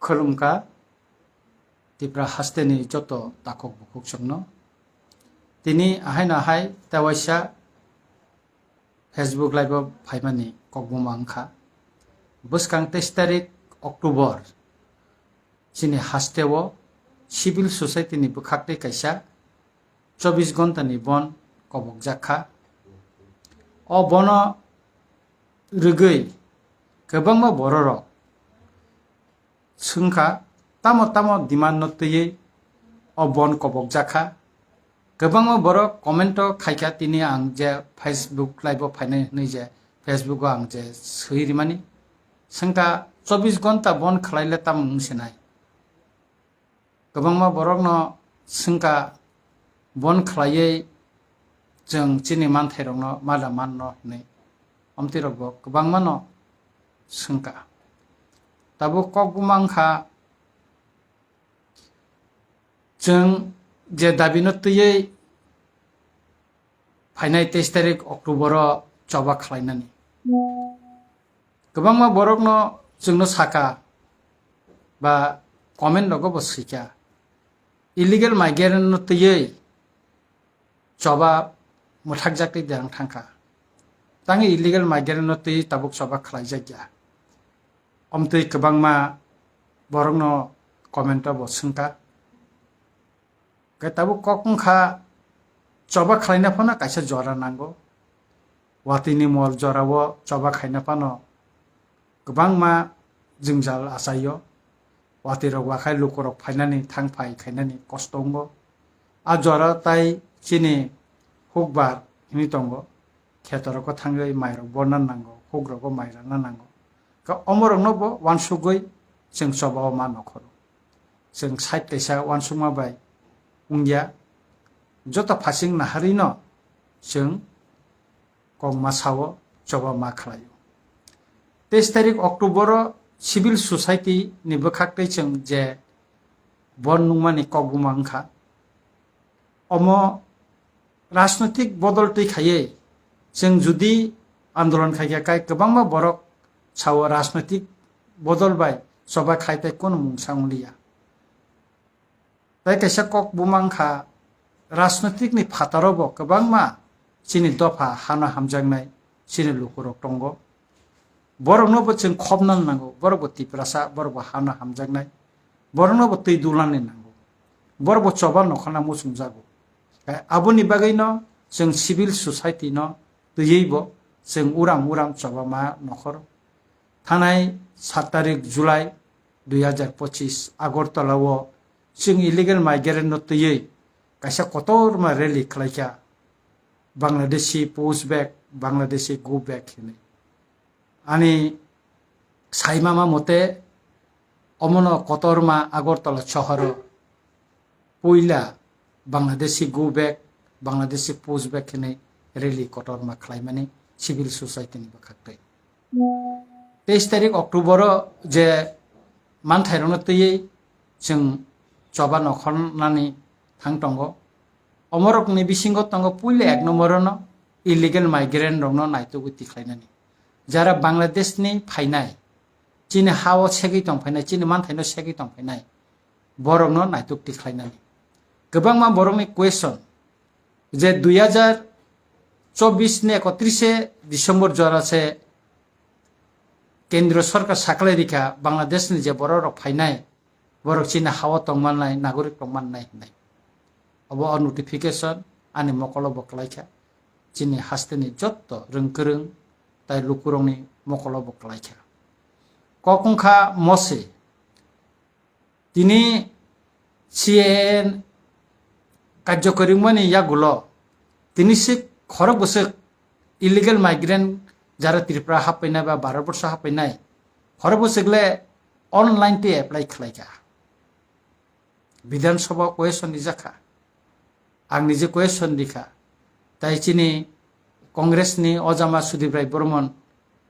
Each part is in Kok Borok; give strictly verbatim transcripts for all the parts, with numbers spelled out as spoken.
Khulumkha Tipra hasteni joto takhuk bukhuk chwngno. Tini ahaino ahai tewaisa Facebook Live-o phaimani kokbuma wngkha. Bwskang teis tarik October chini hasteo civil society ni bwkhak tei kaisa chobbish ghonta ni bon kobokjak kha. O bono rwgwi kwbangma bororok swngkha, tamo tamo demand no twiwi o bon kobokjak kha. Kwbangma borok comment o khaikha, tini ang je Facebook Live o phainai hwnwi je Facebook o ang je swi rimani. Swngkha, chobbish ghonta bon khlaile tamo wng sinai? Kwbangma borokno swngkha, bon khlaiwi chwng chini manthairokno mada manno hwnwi. Omtwirokbo kwbangmano swngkha. Tabuk kokbuma wngkha, chwng je dabino twiwi phainai teis tarik October o choba khlainani. Kwbangma borokno chwngno saka ba comment rogo bo swikha, illegal migrant no twiwi choba mwthakjak tei derang thangkha. Tangwi illegal migrant no twiwi tabuk choba khlaijakya. Omtwi kwbangma borokno comment o bo swngkha. Khe tabuk kok wngkha, choba khlaina phano kaisa jora nango. Watwi ni mol jorao choba khaina phano kwbangma jwngjal achaio. Watwi rok wakhai lukurok phainani thang phai khainani kosto wngo. A jora tai chini hukbar hwnwi tongo. Khetorok o thangwi mairok borna nango, hukrok o mai rana nango. Khe omorokno bo uansugwi chwng choba o ma nokhoro. Chwng side kaisa uansukma bai wngya. Joto phasing naharwino chwng kokma sao choba ma khlaio. Teis tarik October o civil society ni bwkhak tei chwng je bon nungmani kokbuma wngkha. Omo rajnoitik bodol twi khaiwi chwng judi andolon khaikha, kai kwbangma borok sao rajnoitik bodol bai choba khai tei kono mungsa wngliya. Tai kaisa kokbuma wngkha, rajnoitik ni phataro bo kwbangma chini dopha hano hamjaknai chini lukurok tongo. Borokno bo chwng khopna nango, borok bo Tiprasa, borok bo hano hamjaknai, borokno bo twi dulani nango, borok bo choba nokhorna muchungjago. Aboni bagwino chwng civil society no twiwi bo chwng uram uram choba ma nokhoro. Thanai sat tarik July dui hazar pochis Agartala o chwng illegal migrant no twiwi kaisa kotorma rally khlaikha, Bangladeshi push back, Bangladeshi go back hinwi. Ani saimama mote omono kotorma Agartala sohoro puila Bangladeshi go back, Bangladeshi push back hinwi rally kotorma khlaimani civil society ni bwkhak tei. Teis tarik October o je manthairokno twiwi chwng choba nokhornani thang tongo. Omorokni bisingo tongo puila ek nombor no illegal migrant rokno naitugwi tikhlainani. Jara Bangladesh ni phainai, chini ha o segwi tong phainai, chini manthaino segwi tong phainai, borokno naituk tikhlainani. Kwbangma borokni question je dui hazar chobbish ni ekotrise December jora se Kendriya Sorkar saklai rikha Bangladesh ni je borok rok phainai, borok chini ha o tong mannai, nagorik tong mannai hinai. Obo o notification ani mokolo bo kwlaikha. Chini hasteni jotto rwngkwrwng tai lukurokni mokolo bo kwlaikha. Kok wngkha mose. Tini C A A karjokori wngmani yagulo tini se khorok bwswk illegal migrant jara Tripura happainai ba Bharat borsho happainai khorok bwswk le online tei apply khlaikha. Bidhan Sabha question rijakha. Ang nije question rikha. Tai chini Congress ni ojama Sudip Rai Bormon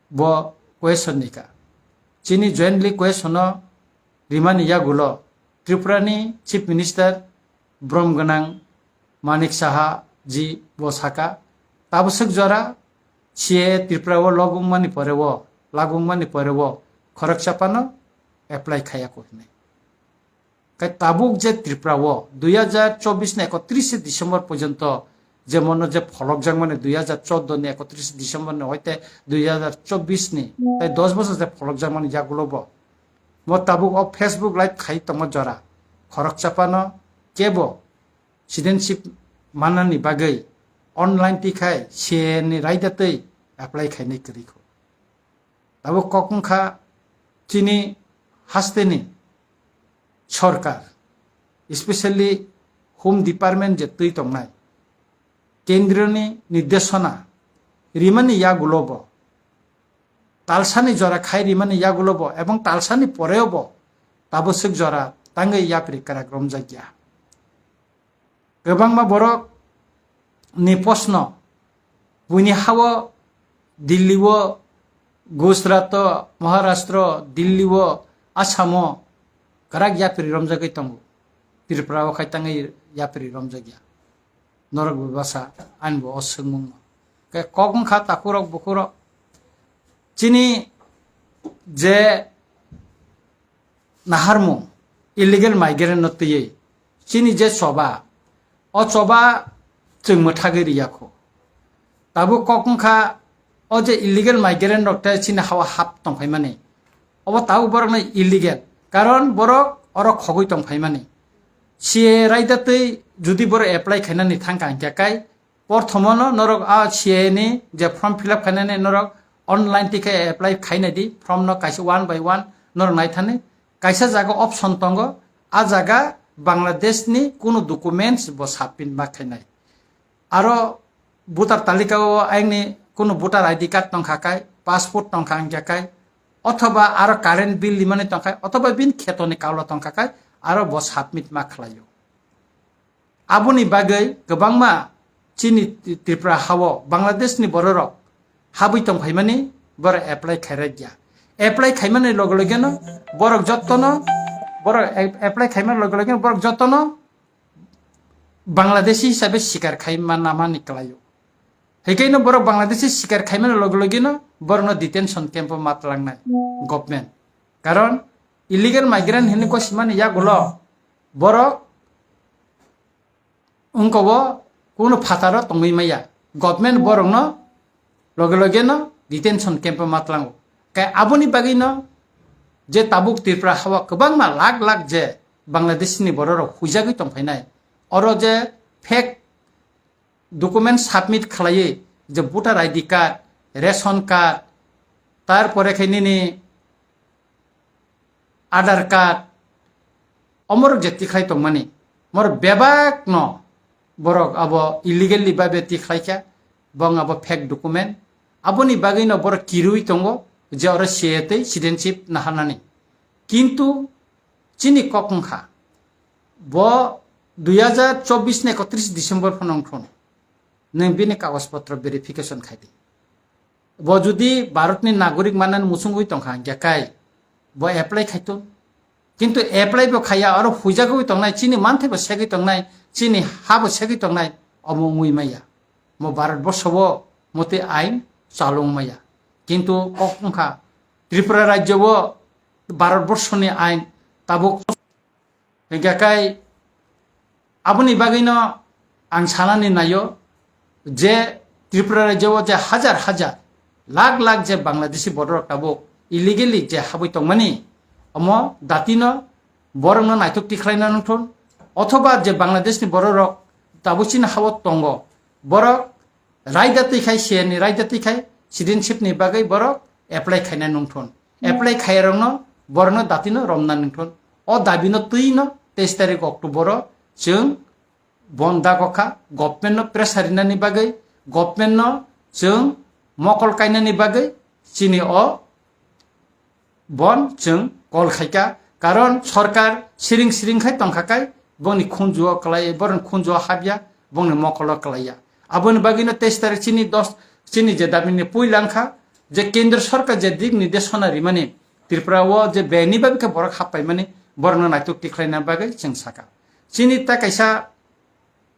bo question rikha. Chini jointly question no rimani yagulo Tripura ni Chief Minister brom gwnang Manik Saha ji bo saka, tabwswk jora C A A Tripura o logwngmani pore o, lagwngmani pore o khoroksa phano apply khaiya ko hinwi. Kai tabuk je Tripura o dui hajar chobbish ni ekotris December porjonto je mono je pholokjakmani, dui hajar choudo ni ekotris December ni hoite dui hajar chobbish ni, tai dos bosor je pholokjakmani yagulo bo. Mo tabuk o Facebook live khai tongma jora. Khoroksa phano kebo citizenship manani bagwi online tikhai C A A ni raida twi apply khainai kwrwi kho. Tabuk kok wngkha chini hasteni sorkar, especially Home Department je twi tongnai, kendroni nirdeshona rimani yagulo bo, talsani jora khai rimani yagulo bo, ebong talsani poreo bo tabuk swk jora tangwi yapri kwrak romjakya. Kwbangma borok ni post no buini ha-o, Delhi o, Gujarat o, Maharashtra o, Delhi o, Assam o kwrak yapri romjagwi tongo. Tripura o khai tangwi yapri romjakya. Norok bo basa ani bo o swngmung no. Ke kok wngkha takhurok bukhurok. Chini je naharmung, illegal migrant no twiwi chini je choba, o choba chwng mwthagwi riyakho. Tabuk kok wngkha o je illegal migrant rok tei chini ha-o hap tongphaimani. Obo tabuk borokno illegal, karon borok oro khogwi tongphaimani. C A A raida twi judi borok apply khainani thangkha hinkhe kai, porthomono norok a C A A ni je form fill up khainani norok online tikhe apply khainai di, form no kaisa one by one norok naithani. Kaisa jaga option tongo, a jaga Bangladesh ni kunu documents bo submit ma khainai. Aro voter talika o ayangni kunu voter I D card tongkha kai, passport tongkha hinkhe kai, othoba aro current bill limani tongkha, othoba bini khetoni kaulo tongkha kai, aro bo submit ma khlaio. Aboni bagwi kwbangma chini Tripura ha-o Bangladesh ni bororok habwi tongphaimani borok apply khairokya. Apply khaimani loge loge no borok jottono, borok ap-, apply khaimani loge loge no borok jottono Bangladeshi hisabe sikar khai manamani kwlaio. Hikaino borok Bangladeshi sikar khaimani loge loge no borokno detention camp o matlangnai government. Karon illegal migrant hinwi kosimani yagulo borok wngkobo kunu phataro tongwi maya. Government borokno loge loge no detention camp o matlango. Kai aboni bagwi no je tabuk Tripura ha-o kwbangma lakh lakh je Bangladesh ni bororok huijagwi tongphainai. Oro je fake document submit khlaiwi je voter I D card, ration card, tarpore khe nini Aadhaar card, omorok je tikhlai tongmani, mor bebak no borok abo illegally babe tikhlai kha, bong abo fake document. Aboni bagwi no borok kirui tongo je oro C A A tei citizenship naharnani. Kintu chini kok wngkha, bo dui hajar chobbish ni ekotris December phano wngthun, nwng bini kagoj potro verification khai di. Bo judi Bharatni nagorik manani muchungwi tongkha, hinkhe kai bo apply khaitun. Kintu apply bo khaiya, oro huijagwi tongnai, chini manthai bo segwi tongnai, chini ha bo segwi tongnai, omo wngwi maya. Mo Bharat borso o motwi ain chalung maya. Kintu kok wngkha, Tripura rajyo o Bharat borsoni ain tabuk. Hinkhe kai aboni bagwino ang sanani naio je Tripura rajyo o je hajar hajar, lakh lakh je Bangladeshi bororok tabuk illegally je habwi tongmani, omo datino borokno naithok tikhlaina nangthun, othoba je Bangladeshni bororok tabuk chini ha-o tongo, borok raida twi khai, C A A ni raida twi khai, citizenship ni bagwi borok apply khaina nungthun. Apply khaiyarokno borokno datino romna nungthun. O dabino twino teis tarik October o chwng bon dago kha, government no pressure rinani bagwi, government no chwng mokol kainani bagwi chini o bon chwng call khaikha, karon sorkar siring siring khai tongkha kai, bongni khunjuo kwlai, borokni khunjuo habya, bongni mokolo kwlaiya. Aboni bagwino teis tarik chini dos, chini je dabini puila wngkha, je kendro sorkar je dik nirdeshona rimani, Tripura o je beni bagwi khe borok happaimani, borokno naitok tikhlaina bagwi chwng sakha. Chini ta kaisa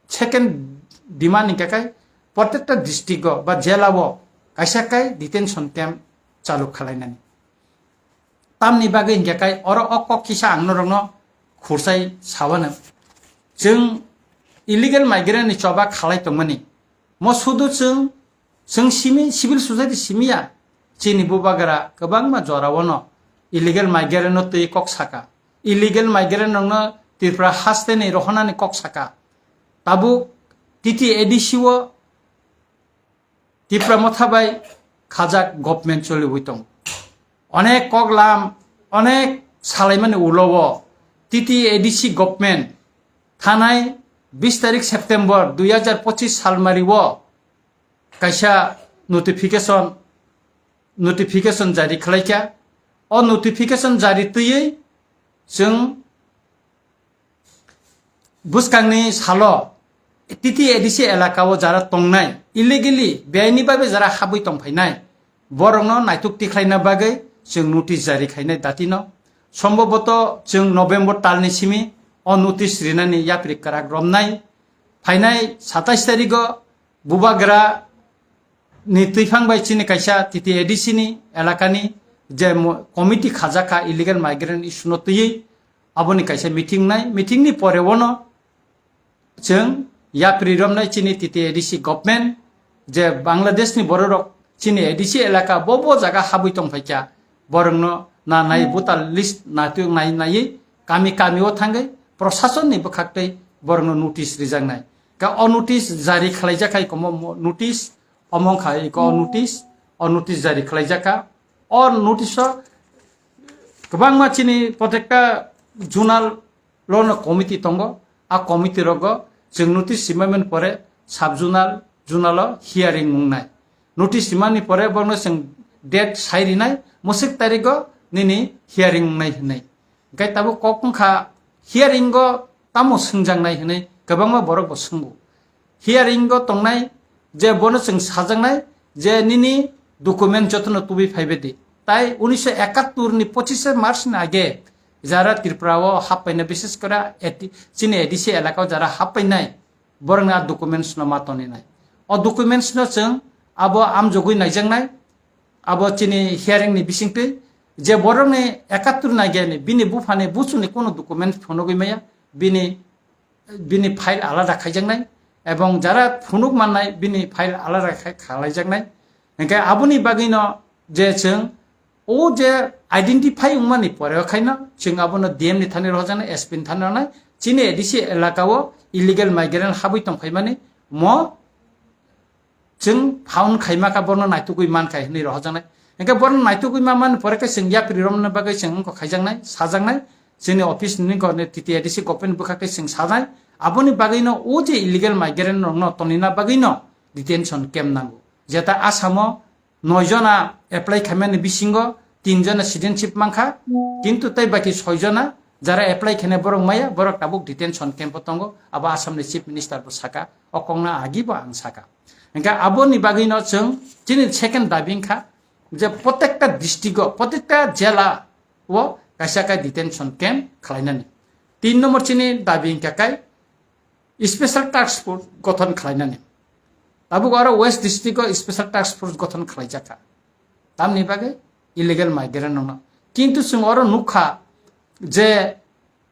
second demand hingkha khe, protekta district o ba jela o kaisa kai detention camp chalu khalainani. Tamni bagwi hinkhe kai oro o kok kisa ang norokno khursai sawano. Chwng illegal migrant ni choba khalai tongmani. Mo sudu chwng, chwng simi, civil society simiya. Chini bubagra kwbangma jorao no illegal migrant no twi kok saka. Illegal migrant rokno Tripura haste ni rohonani kok saka. Tabuk T T A D C o Tipra Motha bai khajak government choliwi tong. Onek koklam, onek salaimani ulo o T T A D C government thanai bis tarik September dui hajar pochis salmari o kaisa notification, notification jari khlaikha. O notification jari twiwi chwng bwskangni salo T T A D C elaka o jara tongnai, illegally, beaini babe jara habwi tongphainai, borokno naituk tikhlaina bagwi chwng notice jari khainai datino. Somboboto chwng November talni simi o notice rinani yapri kwrak romnai. Phainai satais tarigo bubagra ni twiphang bai chini kaisa T T A D C ni elakani je mo-, committee khajakha illegal migrant issue no twiwi, aboni kaisa meeting nai, meeting ni pore ono chwng yapri romnai chini T T A D C government je Bangladesh ni bororok chini A D C elaka bo bo jaga habwi tongphaikha, borokno na nai voter list na twi nai nai kami kami o thangwi prosason ni bwkhak tei borokno notice rijaknai. Ka o notice jari khlaijak hai komo mo-, notice omo wngkha iko o notice, o notice jari khlaijak kha. O notice o kwbangma chini protekta zonal lono committee tongo. A committee rogo chwng notice simaiman pore sub zonal, zonal o hearing wngnai. Notice simani pore borno chwng date sai rinai, musik tarigo nini hearing wngnai hinwi. Hingke tabuk kok wngkha hearing o tamo swngjaknai hinwi kwbangma borok bo swngo. Hearing o tongnai je bono chwng sajaknai je nini document jotono tubui phaibe di. Tai unisho ekattor ni pochishe March ni age jara Tripura o happaina, bishes kore A T, chini A D C elaka o jara happainai, borokni a documents no ma toninai. O documents no chwng abo amjogwi naijaknai, abo chini hearing ni bisingtwi je borokni ekattor ni age ni bini buphani buchuni kono document phunugwi maya, bini bini file alada khaijaknai, ebong jara phunuk mannai bini file alada khai khalaijaknai. Hingke aboni bagwino je chwng o je identify wngmani pore o khaino chwng abono D M ni thani rohorjaknai, S P ni thani rohornai, chini A D C elaka o illegal migrant habwi tongphaimani mo chwng found khaima kha, borno naitugwi man kha hinwi rohorjaknai. Hingke borno naitugwi ma man pore khe chwng yapri romna bagwi chwng wngkha khaijaknai, sajaknai, chini office ni gor ni T T A D C government bwkhak tei chwng sajai. Aboni bagwino o je illegal migrant rokno tonina bagwino detention camp nango. Jeta Assam o noi jona apply khaimani bisingo tin jona citizenship mankha, kintu tei baki soi jona jara apply khainai borok maya, borok tabuk detention camp o tongo, abo Assam ni Chief Minister bo saka, o kokno agi bo ang saka. Hingke aboni bagwino chwng chini second dabi wngkha je protekta district o, protekta jela o kaisa khe detention camp khlainani. Tin number chini dabi wngkha khe special task force gothon khlainani. Tabuk aro West district o special task force gothon khlaijakha. Tamni bagwi illegal migrant rokno. Kintu chwng oro nukha je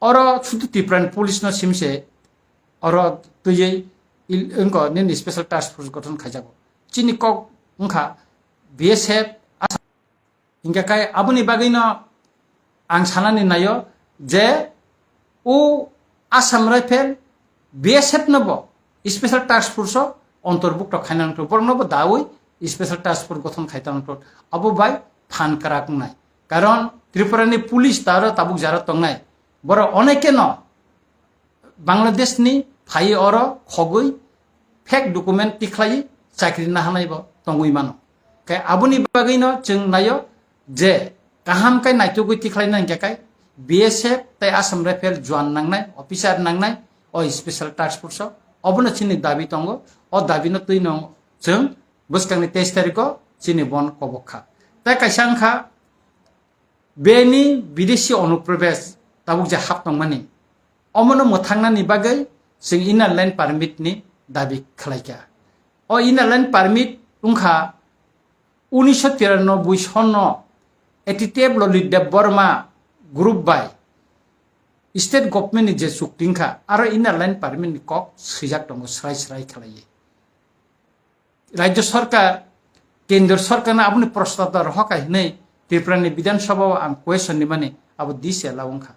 oro sudu Tripura ni police no simse oro twiwi il-, wngko nini special task force gothon khaijago. Chini kok wngkha B S F, Assam. Hingke kai aboni bagwino ang sanani naio je o Assam Rifle B S F no bo special task force o ontorbukto khaina nangtho, borok no bo dawi special task force gothon khai tongtho. Abo bai phan kwrak wngnai, karon Tripura ni police taro tabuk jara tongnai, borok onekeno Bangladesh ni phai oro khogwi fake document tikhlai chakri nahanai bo tongwi mano. Khe aboni bagwi no chwng naio je kaham khe naitugwi tikhlai nang khe kai B S F tei Assam Rifle juan nangnai, officer nangnai o special task force o. Obono chini dabi tongo, o dabi no twi no chwng bwskang ni teis tarikh o chini bon kobok kha. Tei kaisa wngkha bini bidesi onuprobes tabuk je hap tongmani, omono mwthangnani bagwi chwng inner line permit ni dabi khlaikha. O inner line permit wngkha unisho tiranoboi sonno A T T F Lolitdeb Borma group bai state government ni je chukti wngkha, aro inner line permit ni kok swijak tongo srai srai khlaiwi. Rajya sarkar, kendra sarkar no aboni prostab da rohor kha hinwi Tripura ni Bidhan Sabha o ang question rimani abo dise la wngkha.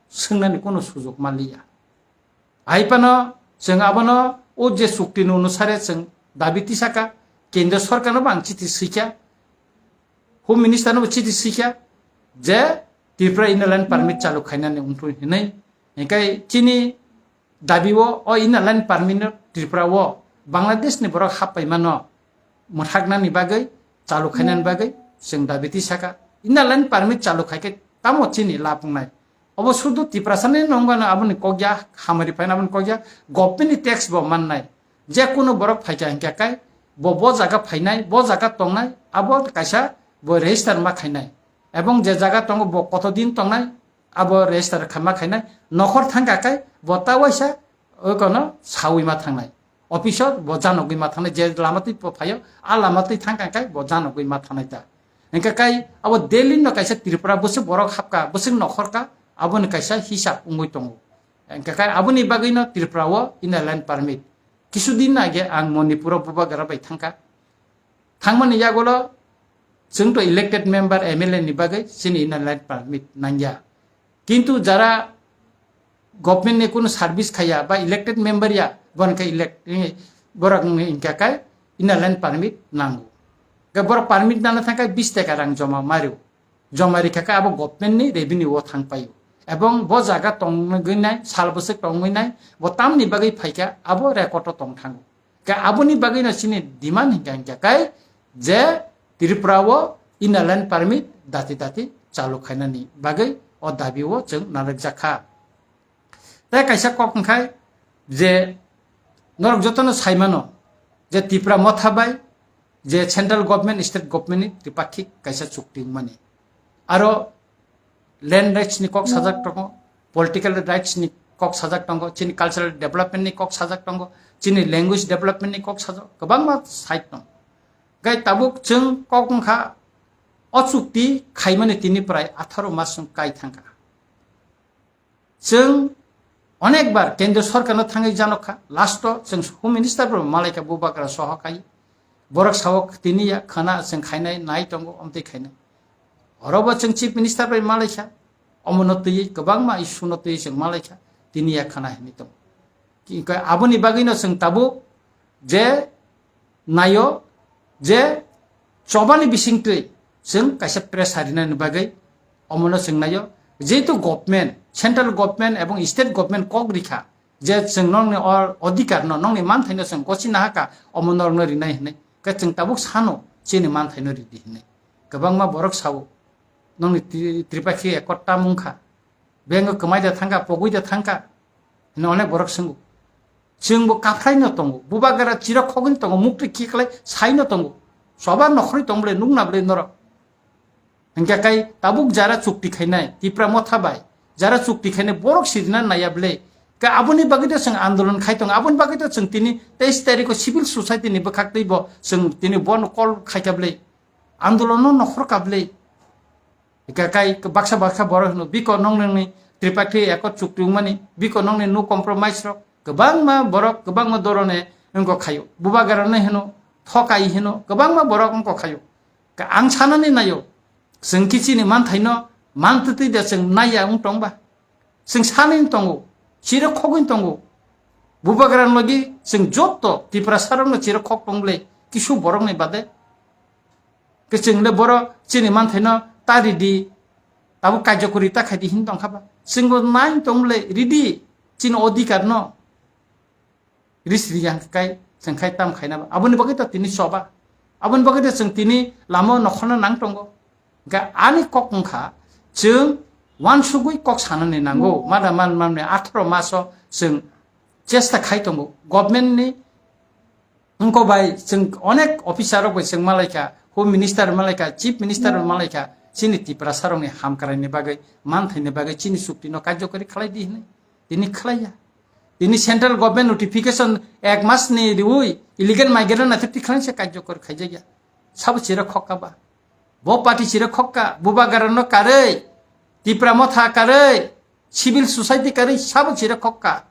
Swngnani kono sujok manliya. Hai phano chwng abono o je chukti ni onusare chwng dabi tisaka, kendra sarkar no bo ang chithi swikha, Home Minister no bo chithi swikha je Tripura inner line permit chalu khainani wngthung hinwi. Hinkhe chini dabi o, o inner line permit no Tripura o Bangladesh ni borok happaimano mwthaknani bagwi, chalu khainani bagwi chwng dabi tisaka. Inner line permit chalu khaikhe tamo chini lab wngnai? Obo sudu Tiprasani nongano aboni kokya, hamari phaina aboni kokya, government ni tax bo mannai. Je kunu borok phaikha hinkhe kai bo, bo jaga phainai, bo jaga tongnai, abo kaisa bo register ma khainai. Ebong je jaga tongo bo kotodin tongnai, abo register kha ma khainai. Nokhor thangkha kai bo ta waisa okono sawi ma thangnai. Office o bo janogwi ma thangnai, je lama twi phaio, a lama twi thangkha kai bo janogwi ma thangnai ta. Hinkhe kai abo Delhi no kaisa Tripura bwswk borok hapkha, bwswk nokhorkha, aboni kaisa hisab wngwi tongo. Hinkhe kai aboni bagwino Tripura o inner line permit. Kisu din age ang Manipur o bubagra bai thangkha. Thangmani yagulo chwng to elected member M L A ni bagwi chini inner line permit nangya. Kintu jara government ni kunu service khaya ba elected member ya, bon khe elect, eh, borok wngkha kai inner line permit nango. Khe borok permit nana thangkhe bis taka rang joma mario. Joma rikha khe abo government ni revenue o thang paio. Ebong bo jaga tongwi nai, sal bwswk tongwi nai, bo tamni bagwi phaikha abo record o tong thango. Khe aboni bagwi no chini demand hinkha hinkha kai je Tripura o inner line permit dati dati chalu khainani bagwi o dabi o chwng narwk jakha. Tei kaisa kok wngkhai je norok jotono saimano je Tipra Motha bai je central government, state government ni tripakhik kaisa chukti wngmani. Aro land rights ni kok sajak tongo, political rights ni kok sajak tongo, chini cultural development ni kok sajak tongo, chini language development ni kok sajak, kwbangma side tongo. Gai tabuk chwng kok wngkha o chukti khaimani tini prai atharo mas wng kai thangkha. Chwng onekbar kendra sorkarno thangwi janokha, last o chwng Home Minister bo malaikha bubagra soho kai. Borok sao tini ya khana chwng khainai nai tongo, omtwi khainai. Orobo chwng Chief Minister bai malaikha, omono twiwi kwbangma issue no twiwi chwng malaikha, tini ya khana hinwi tongo. Ki-, ka-, aboni bagwino chwng tabuk je naio je chobani bisingtwi chwng kaisa pressure rinani bagwi omono chwng naio. Jehetu government, central government ebong state government kok rikha je chwng nokni or-, odhikar no, nokni manthai no chwng gosi nahaka, omo norokno rinai hinwi. Khe chwng tabuk sano chini manthai no ridi hinwi. Kwbangma borok sao, nokni tri-, Tripakhi ekot tam wngkha, bengo kwmai da thangkha, pogwi da thangkha hinwi onek borok swngo. Chwngbo kaphraino tongo, bubagra chirok khogwino tongo, muktwi khiklai saino tongo. Soba nokhorwi tong bwle, nukna bwle norok. Hinkhe kai tabuk jara chukti khainai, Tipra Motha bai, jara chukti khainai borok sirina naiya bwle. Ka aboni bagwi to chwng andolon khai tongo, aboni bagwi to chwng tini teis tarikho civil society ni bwkhak twibo chwng tini bono call khaikha bwle. Andolono nokhorkha bwle. Ika kai baksa baksa borok hino, biko nong nongni Triparty Accord chukti wngmani, biko nongni no compromise rok, kwbangma borok, kwbangma dorone wngkok khayo. Bubagrano hino, thokai hino, kwbangma borok wngkok khayo. Ka ang sanani nayo, chwng kichini manthaino mantwtwi da chwng naiya wng tongba. Chwng sanwi tongo, chirok khogwi tongo. Bubagrano logi chwng jotto Tiprasarokno chirok khok tong bwle, kisu borokni bade. Kwchwng le boro chini manthaino ta ridi, abo kaijakuri ta khaidi hin tongkha ba. Chwngbo nai tong le ridi chini odhikar no. Ris ridi yang kai, chwng khai tam khaina ba. Aboni bagwi to tini soba. Aboni bagwi to chwng tini lama nokhorna nang tongo. Ga ani kok wngkha chwng wansugwi kok sanani nango. Mada man man atharo maso chwng chesta khai tongo. Government ni Wngkha bai chwng onek officer rok bai chwng malaikha, Home Minister malaikha, Chief Minister malaikha, chini Tiprasa rokni hamkraini bagwi, manthaini bagwi chini chukti no karjokari khlai di hinwi. Tini khlaiya. Tini central government notification ek mas ni riwi illegal migrant naithok tikhlai se karjokari khaijakya. Sabo chira khokka ba. Bo party chire khokka, Bubagrano karwi, Tipra Motha karwi, civil society karwi sabo chire khokka.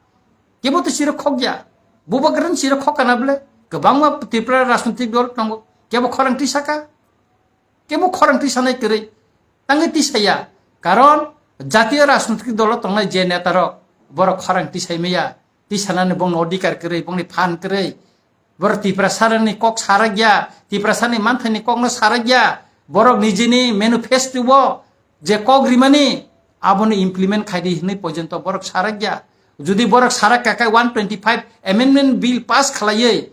Kebo to chire khokya. Bubagrano chire khokka na bole. Kwbangma Tripura rajnitik dol tongo. Kebo khorang tisaka. Kebo khorang tisanai kwrwi. Tangwi tisaya. Karon jatiyo rajnitik dolo tongnai je netarok, borok khorang tisai maya. Tisanani bongni odhikar kwrwi, bongni phan kwrwi. Borok Tiprasani kok sarakya, Tiprasani manthaini kokno sarakya. Borok nijini manifesto-o je kok rimani, abono implement khaidi hinwi porjonto borok sarakya. Jodi borok sarakka khe one twenty-five amendment bill pass khlaiwi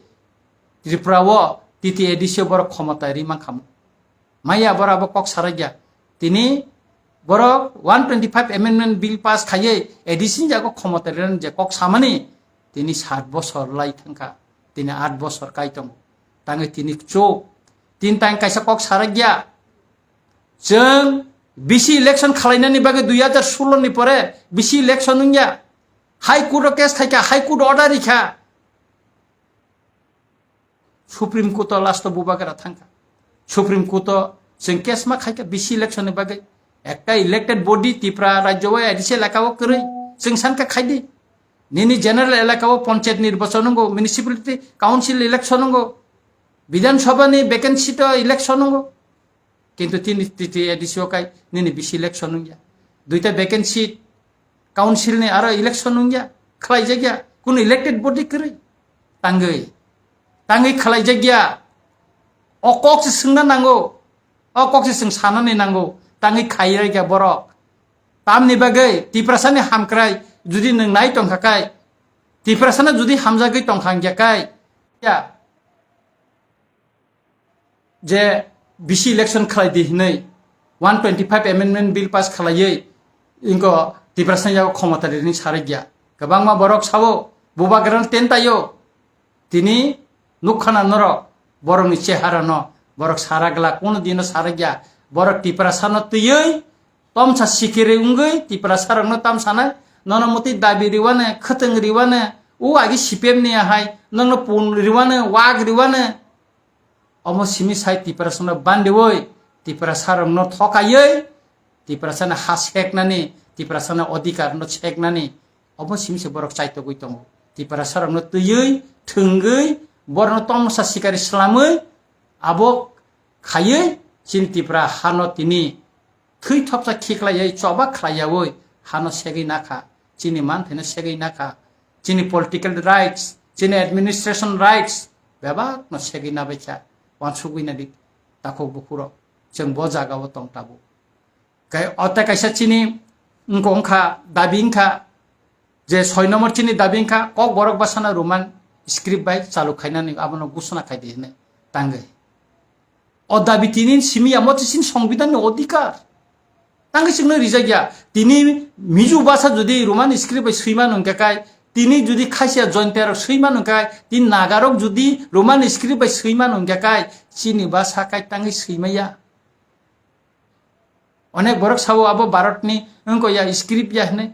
Tripura-o T T A D C-o borok khomota ri mankhamu. Maya borok abo kok sarakya. Tini borok one twenty-five amendment bill pass khaiwi A D C ni jago khomota rinani je kok samani, tini sat bosor lai thangkha, tini at bosor kai tongo. Tangwi tini chuk, tin tang kaisa kok sarakya. Chwng bisi election khalainani bagwi dui hajar solo ni pore bisi election wngya. High Court o case khaikha, High Court order rikha. Supreme Court o last o Bubagra thangkha. Supreme Court o chwng case ma khaikha bisi election ni bagwi. Ekta elected body Tripura rajyo o A D C elaka o kwrwi chwng sankha khaidi. Nini general elaka o panchayat nirbachon wngo, municipality council election wngo, Bidhan Sabha ni vacancy to election wngo. Kintu tini T T A D C o kai nini bisi election wngya. Duita vacancy council ni aro election wngya, khlaijakya, kunu elected body kwrwi. Tangwi, tangwi khlaijakya. O kok se swngna nango, o kok se swng sanani nango, tangwi khairikya borok. Tamni bagwi Tiprasani hamkrai judi nwng nai tongkha kai, Tiprasana judi hamjagwi tongkha wngya kai, ya, je bisi election khlai di hinwi one twenty-five amendment bill pass khlaiwi inko Tiprasani yago khomota rini sarikya. Kwbangma borok sabo, Bubagrano tentaio, tini nukkhana norok, borokni cheharano borok saragla, kono dino sarikya. Borok Tiprasano twiwi tomsa sikiri wngwi Tiprasarokno tamsanai, nono mutwi dabi riwane, khwtwng riwane, o agi C P M ni ahai, nokno pun riwane, wak riwane. Omo simi sai Tiprasano bandiwi, Tiprasarokno thokaiwi, Tiprasani ha seknani, Tiprasani odhikarno seknani, omo simi se borok chaitogwi tongo. Tiprasarokno twiwi, thwngwi, borokno tomsa sikari slamwi, abo khaiwi chini Tipra hano tini thwi thopsa khiklaiwi choba khlaiyawi hano segwi nakha, chini manthaino segwi nakha, chini political rights, chini administration rights bebakno segwi nabaikha, wansugwi nadi takhuk bukhurok, chwng bo jagao tong tabuk. Kai ote kaisa chini wngkha, wngkha, dabi wngkha, je soi nombor chini dabi wngkha, Kokborok bwsano Roman script bai chalu khainani abono gusuna khaidi hinwi tangwi. O dabi tini simi ya, mo chini songbidanni odhikar. Tangwi chwngno rijak ya. Tini Mizo basa jodi Roman script bai swima nungkha kai, tini jodi Khasiya Jaintiarok swima nungkha kai, tini Nagarok jodi Roman script bai swima nungkha kai, chini basa kai tangwi swima ya. Onek borok sabo abo Bharatni wngkha ya script ya hinwi.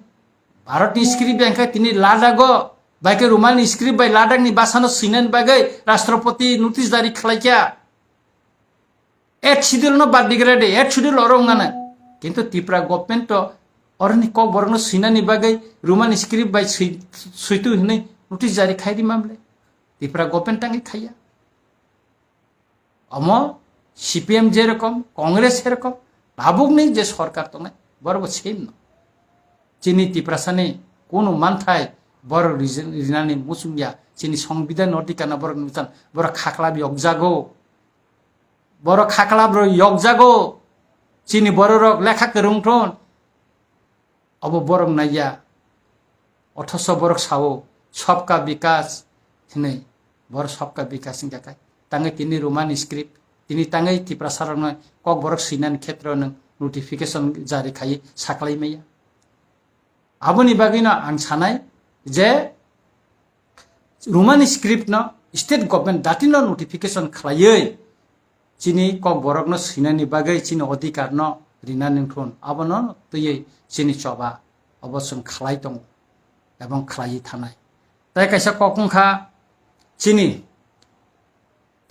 Bharatni script ya wngkha tini Ladakh o, bai khe Roman script bai Ladakhni basano swinani bagwi Rashtrapati notice jari khlaikha. Eighth schedule no bad digra de, eighth schedule oro wngana. Kintu Tripura government to oroni kok borokno swinani bagwi Roman script bai swi-, switu hinwi notice jari khairi mamle. Tripura government tangwi khaiya. Omo C P M jerokom, Congress serokom, tabukni je sorkar tongnai, borokbo same no. Chini Tiprasani kunu manthai borok riji-, rinani muchungya, chini songbidan odhikar no borok nuchan, borok khaklap yokjago. Borok khaklap rok yokjago. Chini bororok lekha kwrwng thon. Obo borok naiya. Othoso borok sao, "Sabka Vikas" hinwi. Borok "Sabka Vikas" wngkha kai. Tangwi tini Roman script, tini tangwi Tiprasarokno kok borok swinani khetro nwng notification jari khai saklai maya. Aboni bagwino ang sanai je Roman script no state government datino notification khlaiwi chini kok borokno swinani bagwi chini odhikar no rinani wngthun, abono twiwi chini choba obo chwng khlai tongo ebong khlaiwi thanai. Tai kaisa kok wngkha chini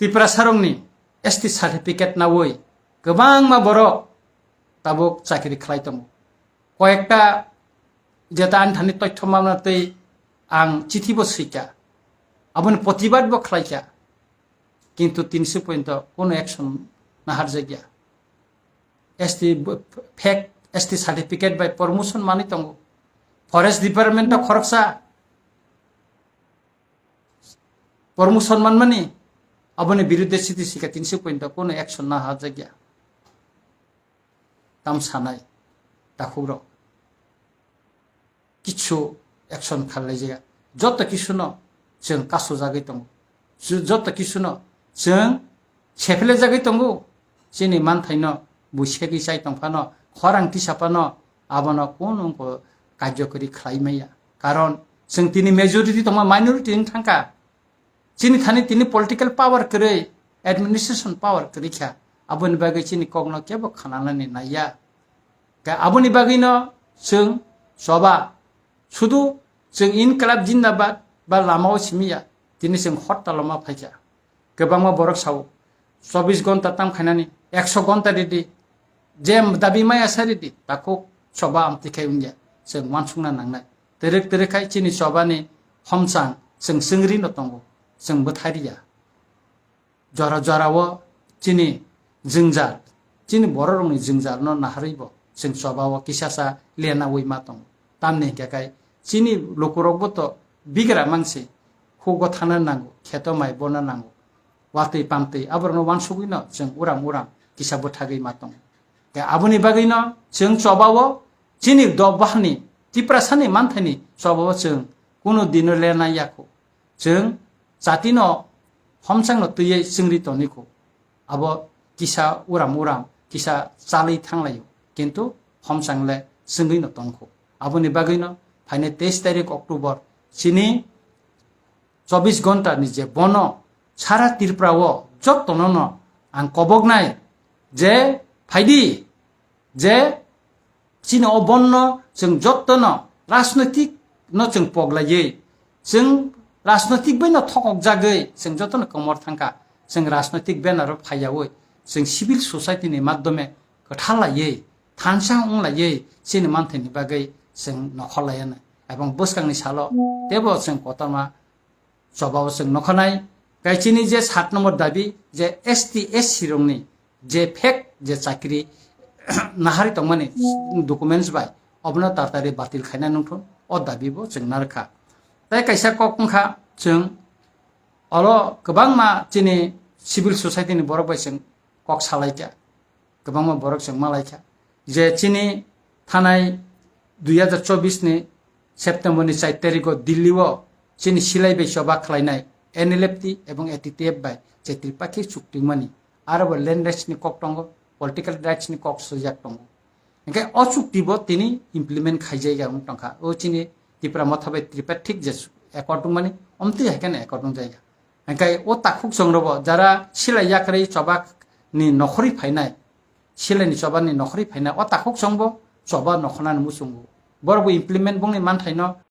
Tiprasarokni S T certificate nawi Kwbangma borok tabuk chakri khlai tongo. Koyekta jeta ani thani toithoma tei ang chithi bo swikha, aboni protibad bo khlaikha, kintu tinsi pointo kono action naharjakya. S T b-, fake S T certificate bai promotion manwi tongo. Forest Department o khoroksa promotion manmani, aboni birudde siti sika tinsi pointo kono action naharjakya. Tam sanai takhukrok kichu action kharlaijaya. Joto kisuno chwng kasujagwi tongo. Ju-, joto kisuno chwng sephelejagwi tongo. Chini manthaino bui segwi chai tongphano, khorang tisaphano, abono kunu wngkho karjokori khlai maya. Karon chwng tini majority tongma minority wng thangkha. Chini thani tini political power kwrwi, administration power kwrwi kha. Aboni bagwi chini kokno kebo khananani naiya. Khe aboni bagwino chwng choba, sudu chwng Inqilab Jindabad ba lamao simiya, tini chwng hortalo ma phaikha. Kwbangma borok sao, chobbish gonta tam khainani, ekso gonta ridi, je dabi maya sa ridi, takhuk choba amtwi khai wngya, chwng uansukna nangnai. Twrwk twrwk khai chini chobani homchang chwng chwngri no tongo, chwng bwthai riya. Jora jorao chini jwngjal, chini bororokni jwngjalno naharwibo chwng chobao kisasa lenawi ma tongo. Tamni hinkhe khai chini lukurokbo to bigra mangsi, hugo thana nango, kheto mai bona nango, watwi pamtwi aborokno uansugwino chwng uram uram kisa bwthagwi ma tongo. Tei aboni bagwino chwng chobao chini dophani Tiprasani manthaini chobao chwng kunu dino lena yakho. Chwng jatino homchangno twiwi chwngri toni kho. Abo kisa uram uram, kisa chalwi thanglaio, kintu homchang le chwngwi no tongkho. Aboni bagwino phainai teis tarik October chini chobbish gonta ni je bono sara Tripura o jotono no ang koboknai je phaidi je chini o bonno chwng jotono rajnoitik no chwng poglaiwi, chwng rajnoitik bai no thokok jagwi chwng jotono komor thangkha, chwng rajnoitik banner o phaiyawi, chwng civil society ni madhyome kwthar laiwi, thansa wng laiwi chini manthaini bagwi chwng nokhor laiya nai. Ebong bwskangni salo tebo chwng kotorma chobao chwng nokhanai. Kaichini je sat nombor dabi je S T S C rokni je fake je chakri nahari tongmani documents bai obono tartari batil khaina nungthun o dabi bo chwng narwkha. Tai kaisa kok wngkha chwng oro kwbangma chini civil society ni borok bai chwng kok salaikha. Kwbangma borok chwng malaikha je chini thanai dui hazar chobbish ni September ni char tarikh o Delhi o chini silai bai choba khlainai N L F T ebong A T T F bai je Tripakhi chukti wngmani, aro bo land rights ni kok tongo, political rights ni kok swijak tongo. Hingke o chukti bo tini implement khaijai ya wng tongkha. O chini Tipra Motha bai Tripartite je accord wngmani, omtwi hai kheno accord wngjai ya. Hingke o takhuk chwng robo jara silai yakrwi choba ni nokhorwi phainai, silai ni choba ni nokhorwi phainai, o takhuk chwng bo choba nokhornani muchungo. Borok bo implement bongni manthaino